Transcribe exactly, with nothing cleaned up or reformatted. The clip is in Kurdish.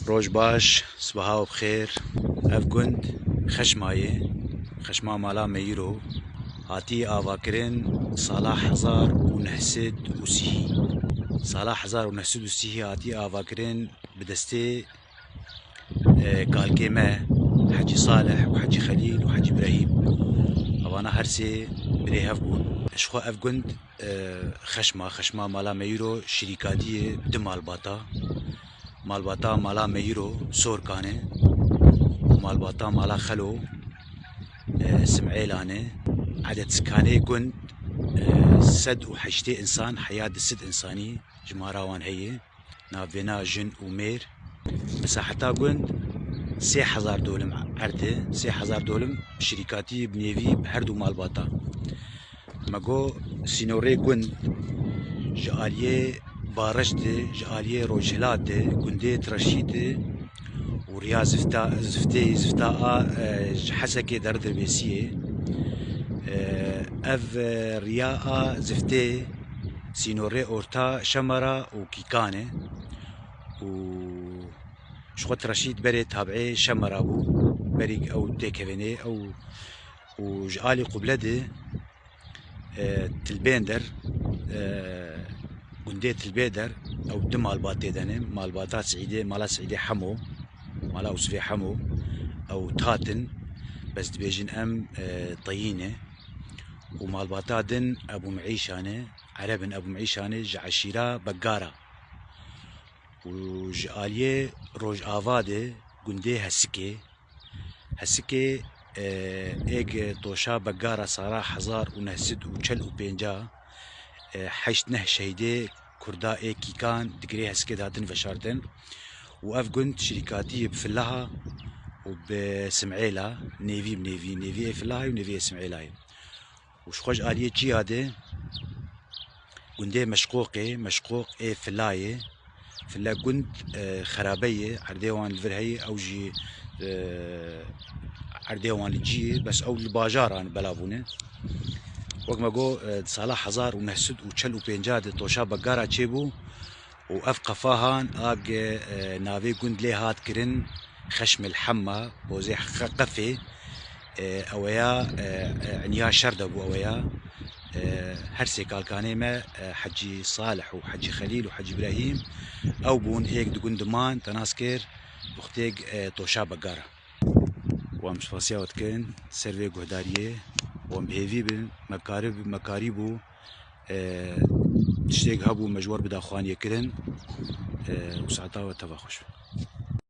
Roj baş, sibaha we bi xêr. Ev gund Xeşma ye. Xeşma mala Meyîro. Hatî avakirin sala hezar û neh sed û sî. Sala hezar û neh sed û sî hatî avakirin bi destê, e, kalkê me, Hecî Salih û Hecî Xelîl û Hecî Brehîm. Evana her sê birê hev bûn. Ji xwe ev gund, e, Xeşma, Xeşma mala Meyîro şirîkatiyê du malbata. Malbata mala Meyîro Sorkan e û malbata mala Xelo, e, Simêlan e. Edet sikanê gund, e, sed û heştê insan, heya du sed insanî jimara wan heye. Navbêna jin û mêr. Mesaheta gund sê hezar dolim erd e. Sê hezar dolim şirîkatî bi nêvî bi her du malbata. Me got sînorê gund ji aliyê bareş de, ji aliyê rojhilat de, gundê Tireşî de û riya zifta, ziftê, zifta a, e, ji Hesekê derdirbêsiyê. E, ev, e, riya a ziftê sînorê orta Şemera û Kîkan e û ji xwe Tireşî berê tabiê Şemera bû. Berî ew têkevênê ew û ji alî qible de, e, Tilbênder, e, gundê Tilbêder, ew du malbat tê de ne. Malbata Seîdê, mala Seîdê Hemo, mala Usvê Hemo, ew tat in, bes dibêjin em, e, teyî ne. Û malbata din Ebû Meîşan e, Ereb in, Ebû Meîşan e, ji eşîra Begara. Û ji aliyê rojava de gundê Hesikê, Hesikê, e, êg toşa Begara sala hezar û neh sed û çel û pênc, e, heşt neh şehîdê Kurda ê Kîkan digirê Hesikê de hatin veşartin û ev gund şirîkatiyê bi Filaha û bi Simêla, nêvî bi nêvî, nêviyê Filahayê û nêviyê Simêlayê. Û ji xwe ji aliyê çiya de gundê Meşqoqê, Meşqoq ê Filayê. File gund, e, xerabe ye, erdê wan li vir heye, ew jî, e, erdê wan li cî ye, bes ew li bajaran belav bûne. Wek me got, e, di sala hezar û neh sed û çel û pênc de toşa Begara çêbû û ev qefahan a ge, e, navê gund lê hat kirin Xeşmil Hemma, pozê xe-, qefê, e, eweya, e, e, eniya şer de bû eweya. E, her sê kalkanê me, e, Hecî Salih û Hecî Xelîl û Hecî Îbrahîm, ew bûn êk di gund man, te nas kir, wextêk, e, toşa Begara. Wan spasiya we dikin, ser vê guhdariyê, wan bi hêvî bin, me karib-, me karîbû, e, tiştêk hebû, me ji we re bida xwaniyê kirin, e, û saeta we teva xweş be.